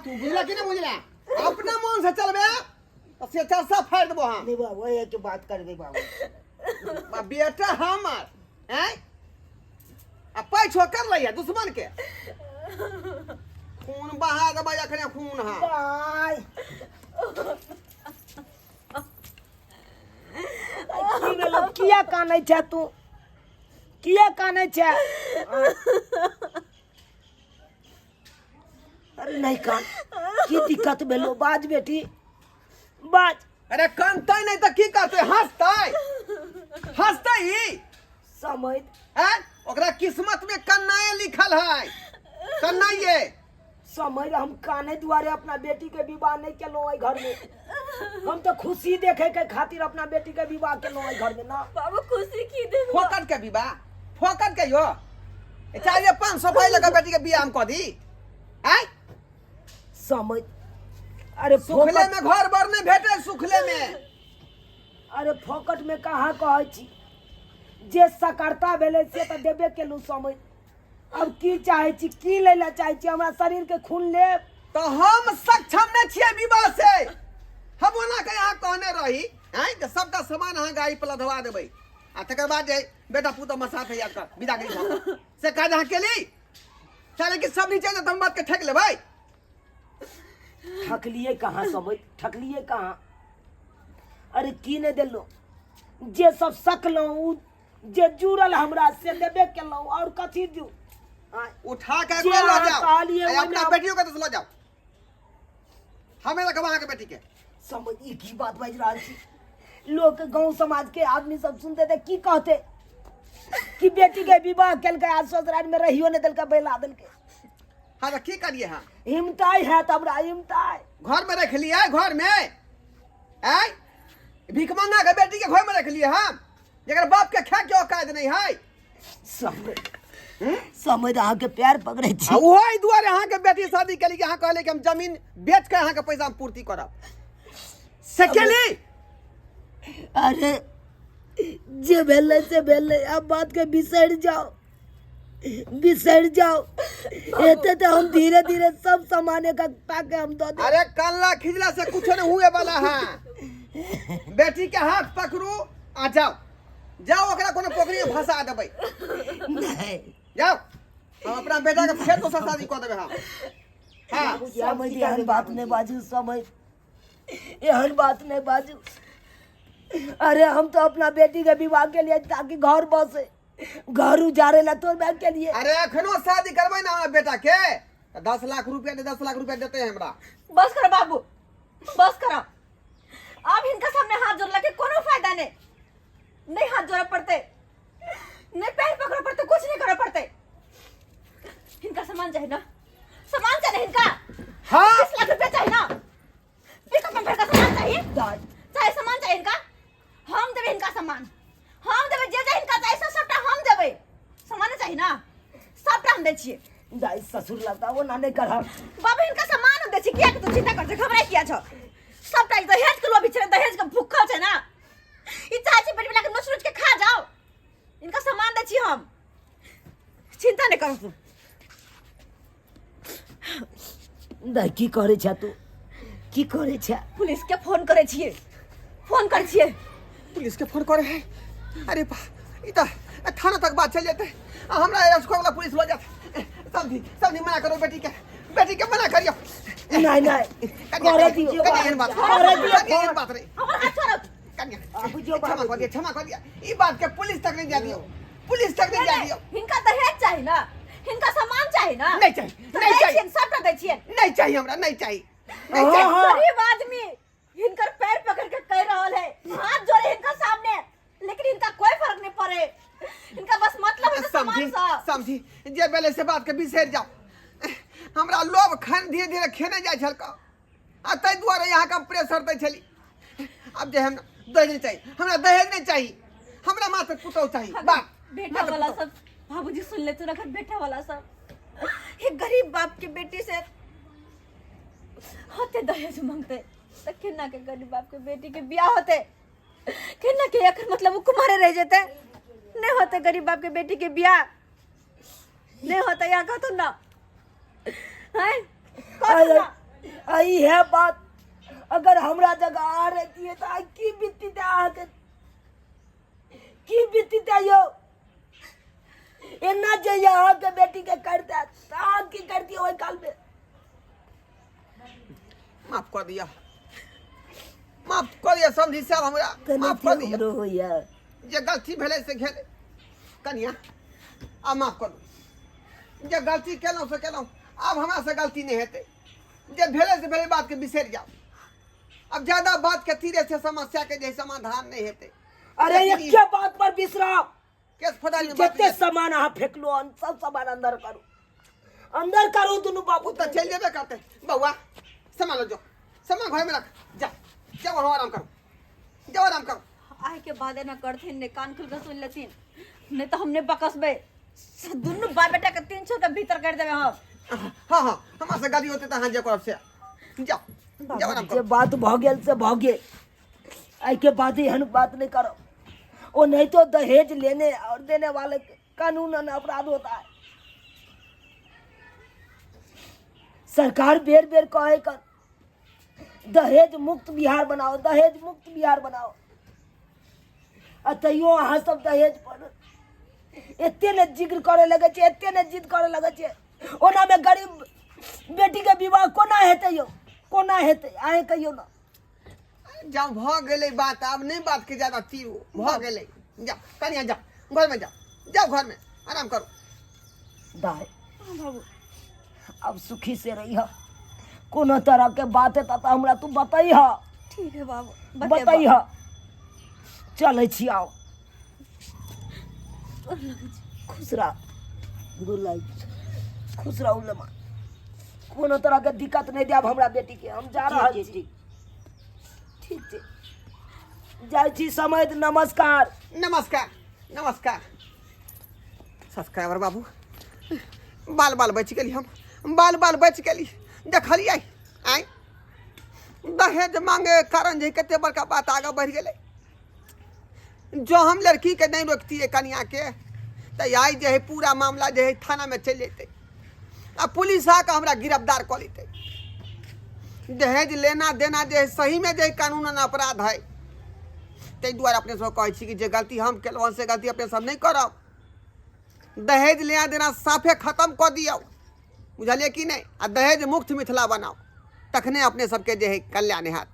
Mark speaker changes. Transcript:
Speaker 1: तू बुझला कि नहीं बुझला अपना मन से चलबे तो से चरसा फाड़ देबो हम
Speaker 2: नहीं बाबू एक बात करबे बाबू
Speaker 1: बा बेटा हमर हैं आ पैछो कर लैया दुश्मन के खून बहा देबै अखने खून हम
Speaker 2: बाय की भेलौ किया कानै छै तू किया कानै छै अरे नहीं कान की दिक्कत भेलो बाज बेटी बाज
Speaker 1: अरे कनतै नहीं तऽ की करतै हंसतै हंसतै ई
Speaker 2: समय
Speaker 1: हैं ओकरा किस्मत में कन्नाए लिखल है कन्नाइए
Speaker 2: समय हम काने दुआरे अपना बेटी के विवाह नहीं केलहुँ एहि घर में हम तो खुशी देखे के खातिर अपना बेटी के विवाह केलहुँ एहि घर में ना
Speaker 3: बाबू खुशी की देबो
Speaker 1: फोकट के विवाह फोकट के यो चाहिए 500 पाई लगा बेटी के बियाह हम कह दी आय
Speaker 2: समय अरे
Speaker 1: सुखले
Speaker 2: फोकट
Speaker 1: में घर बर नहीं भेटे सुखले में
Speaker 2: अरे फोकट में कहाँ कहै छी जे सकर्ता भेलै से तऽ देबे केलहुँ समय अब की चाहै छी की लै लए चाहै छी हमरा शरीर के खून लेब
Speaker 1: तो हम सक्षम नहीं छियै विवाह से हम ओना के यहाँ कहने रही हैं कि सबटा सामान अहाँ गाड़ी पर लधवा देबै आ तकर बाद जे बेटा पुतोह में साथ याद कर विदा करी भऽ से काज अहाँ केली चले कि सब नीचे ने हम बात के ठेक लेबै
Speaker 2: ठकलिए कहाँ समझ ठकलिए कहाँ अरे की नहि देलहुँ जे सब सकलहुँ उ जे जुड़ल हमरा से देबे केलहुँ और कथी दियौ आँय,
Speaker 1: उठा के
Speaker 2: जे
Speaker 1: लऽ
Speaker 2: अहाँ
Speaker 1: जाओ
Speaker 2: कहलियै
Speaker 1: आ
Speaker 2: ओहिमे
Speaker 1: अपना
Speaker 2: हम-
Speaker 1: बेटियों के तो लऽ जाओ हमें रखब अहाँके बेटी के
Speaker 2: समझ ई की बात बाजि रहल छी लोक गाँव समाज के आदमी सब सुनते तऽ की कहते कि बेटी के विवाह केलकै आ ससुराल में रहियो नहि देलकै बैला देलकै
Speaker 1: हाँ तऽ की करिए हाँ
Speaker 2: हिमताइ हैत हमरा हिमताइ
Speaker 1: घर में रख लिए घर में आय भिखमंगा के बेटी के घर में रख लिए हम जकर बाप के खाए के औकात नहीं है
Speaker 2: समय समय अहाँके पैर पकड़ै
Speaker 1: आ
Speaker 2: छी
Speaker 1: ओहो एहि दुआरे अहाँके बेटी शादी केली कि अहाँ कहले कि हम जमीन बेच के अहाँके पैसा हम पूर्ति करब से केली
Speaker 2: अरे जे भेलै से भेलै आब बातके बिसरि जाउ बिसरि जाउ एते तऽ हम धीरे धीरे सब सामान एकटा के हम दऽ देब
Speaker 1: अरे कल्ला खिजला से कुछ नहीं हुए वाला है बेटी के हाथ पकड़ू आ जाओ जाओ ओकरा कोनो पोखरी में फंसा देबै
Speaker 2: नहीं
Speaker 1: जाओ हम अपना बेटा के फेर दोसर शादी कऽ देबै हम हाँ
Speaker 2: समझ एहन बात नहि बाजू समझ एहन बात नहि बाजू अरे हम तो अपना बेटी के विवाह के लिए ताकि घर बसे घर उजाड़े ला तोड़ बैग के लिए
Speaker 1: अरे एखनो शादी करबै ना हमरा बेटा के तऽ 10 लाख रुपया दे 10 लाख रुपया देते हमरा
Speaker 3: बस करो बाबू बस करो अब हिनका सामने हाथ जोड़ला के कोनो फायदा नहीं नहीं हाथ जोड़े पड़ते नहीं पैर पकड़े पड़ते कुछ नहीं करे पड़ते हिनका सामान चाहिए ना सामान चाहिए हिनका
Speaker 1: हाँ
Speaker 3: 20 लाख रुपया चाहिए ना पिकअप में भर का सामान चाहिए
Speaker 2: दाय
Speaker 3: चाहे सामान चाहिए इनका हम देबे इनका सामान हम देबे जे जे इनका चाहिए सब सबटा हम देबे सामान चाहिए ना सबटा हम दै छियै
Speaker 2: दाय ससुर लगता वो ना नहीं करब
Speaker 3: बाबू इनका सामान हम दै छियै किया के तू चिंता कर छै घबराइ किया छौ सबटा ई दहेज के लोभी छै दहेज के भूखल छै ना ई चाहे छै बेटी बेटा के नोच नोच के खा जाओ इनका सामान दै छी हम चिंता नहीं करो तू
Speaker 2: दाय की करे छै तू की करे छै
Speaker 3: पुलिस के फोन करे छियै फोन करे छियै
Speaker 1: पुलिस के फोन करे है अरे बा ई तऽ थाना तक बात चल जेतै आ हमरा अरेस्ट करे वाला पुलिस लऽ जायत समझी समझी मना करो बेटी के बेटी के मना करियो
Speaker 2: नहीं नहीं
Speaker 1: कनिया,
Speaker 2: करे
Speaker 1: कनिया,
Speaker 2: दियो
Speaker 1: कनिया, एहन बात
Speaker 2: करे दियो
Speaker 1: कनिया, एहन बात रे
Speaker 3: हमर हाथ छोड़ो
Speaker 1: कनिया
Speaker 2: आबू जो
Speaker 1: क्षमा कर दिया क्षमा कर दिया ई बात के पुलिस तक नहीं जा दियो पुलिस तक नहीं जा दियो
Speaker 3: हिनका दहेज चाही ना हिनका सामान चाही ना
Speaker 1: नहीं चाही,
Speaker 3: तऽ
Speaker 1: नहीं
Speaker 3: दै
Speaker 1: चाही।
Speaker 3: छियनि सबटा दै छियनि
Speaker 1: नहीं चाहिए हमरा नहीं चाहिए नहीं
Speaker 2: हाँ,
Speaker 1: चाहिए
Speaker 2: हाँ।
Speaker 3: गरीब आदमी हिनकर पैर पकड़ के कह रहल है हाथ जोड़े हिनका सामने लेकिन हिनका कोई फर्क नहीं पड़े हिनका बस मतलब है तो
Speaker 1: समझी
Speaker 3: सामान सा
Speaker 1: समझी जे बेले से बात के बिसरि जाओ हमरा लोभ खन धीरे धीरे खेने जाइ छल आ ताहि दुआरे यहाँ के प्रेशर दै छली अब जे हम दहेज नहीं चाहिए हमरा दहेज नहीं चाहिए हमरा मात्र पुतोह चाहिए बात
Speaker 3: बेटा
Speaker 1: मात्र
Speaker 3: वाला
Speaker 1: पुतोह।
Speaker 3: सब बाबूजी सुन ले तू रखत बेटा वाला सब एक गरीब बाप के बेटी से होते दहेज मांगते त केना के गरीब बाप के बेटी के बियाह होते केना के एकर मतलब उ कुमारे रह जेते नहीं होते गरीब बाप के बेटी के बियाह नहीं होते यहाँ कहतो ना हैं कहतो
Speaker 2: अरे
Speaker 3: ना
Speaker 2: आ इहे बात अगर हमरा जगह आ रहती तऽ आइ की बीतती अहाँके, की बीतती यौ? एना जे अहाँके बेटीके कर देत तऽ अहाँ की करती ओहि कालमे?
Speaker 1: माफ कऽ दिअ, माफ कऽ दिअ समझी साहब, हमरा माफ कऽ दिअ।
Speaker 2: हमरो होइए
Speaker 1: जे गलती भेलै से भेलै। कनिया, आब माफ करू, जे गलती केलहुँ से केलहुँ, आब हमरासँ गलती नहि हेतै। जे भेलै से भेलै, बातके बिसरि जाउ। आब ज्यादा बातके तीरे से समस्याके जे समाधान नहि हेतै।
Speaker 2: अरे, एके बात पर बिसराब।
Speaker 1: केस फौजदारी में बात।
Speaker 2: जते सामान अहाँ फेकलो हन, सब सामान अंदर करू, अंदर करू दुनू बाबू।
Speaker 1: ओ तऽ चलि जेबे करतै। बौआ, सामान लऽ जाओ, सामान घरमे रख, जा जाओ, वहाँ आराम करू, जाओ, आराम करू।
Speaker 3: आइ के बाद एना करथिन ने, कान खोल के सुन लेथिन, नहीं तो हमने बकसबे दुनू बाप बेटा के 300 के भीतर कर देबे हम।
Speaker 1: हाँ हाँ, हमरा से गलती होते तऽ अहाँ जे करब से, जाओ जाओ, आराम
Speaker 2: जे
Speaker 1: करू।
Speaker 2: बात भऽ गेल से भऽ गेल, एहि के बाद एहन बात नहीं करब। ओ नहीं तो दहेज लेने और देने वाले के कानूनन अपराध होता है। सरकार बेर बेर कहे कर दहेज मुक्त बिहार बनाओ, दहेज मुक्त बिहार बनाओ, आ तैयो अहाँ सब दहेज पर एते ने जिक्र करे लगे छै, एते ने जिद करे लगे छै। ओना में गरीब बेटी के विवाह कोना हेतै यौ, कोना हेतै, अहें कहियौ ना।
Speaker 1: जाओ, भऽ गेलै बात, आब नहि बात के ज्यादा तीरू, भऽ गेलै। जा कनिया, जा घरमे, जा जाओ घरमे, आराम करू।
Speaker 2: दाय।
Speaker 3: हाँ बाबू।
Speaker 2: अब सुखी से रही, कोनो तरह के बात है तऽ हमरा तू बतैह।
Speaker 3: ठीक है बाबू, बतेबो।
Speaker 2: बतैह। चलै छी, आओ, खुश रह, गुड लाइफ, खुश रहू लेमा, कोनो तरह के दिक्कत नहि देब हमरा बेटी के। हम जा रहल छी। ठीक छै, जाइ छी समय। नमस्कार।
Speaker 1: नमस्कार, नमस्कार सब्सक्राइबर बाबू। बाल बाल बचि गेली हम, बाल बाल बचि गेली। देखलियै आँय, दहेज मांगे कारण जे कते बड़का बात आगाँ बढ़ि गेलै। जो हम लड़कीके नहि रोकतियै, कनियाके, तऽ आइ जे है पूरा मामला जे है थानामे चलि जेतै आ पुलिस आके हमरा गिरफ्तार कऽ लेतै। दहेज लेना देना जे है सहीमे जे है कानूनन अपराध है। ताहि दुआरे अपने सब कहै छी कि जे गलती हम केलहुँ हन से गलती अपने सब नहि करब। दहेज लेना देना साफे खत्म कऽ दियौ, बुझलियै कि नहि? आ दहेज मुक्त मिथिला बनाउ, तखने अपने सबके जे है कल्याण हैत।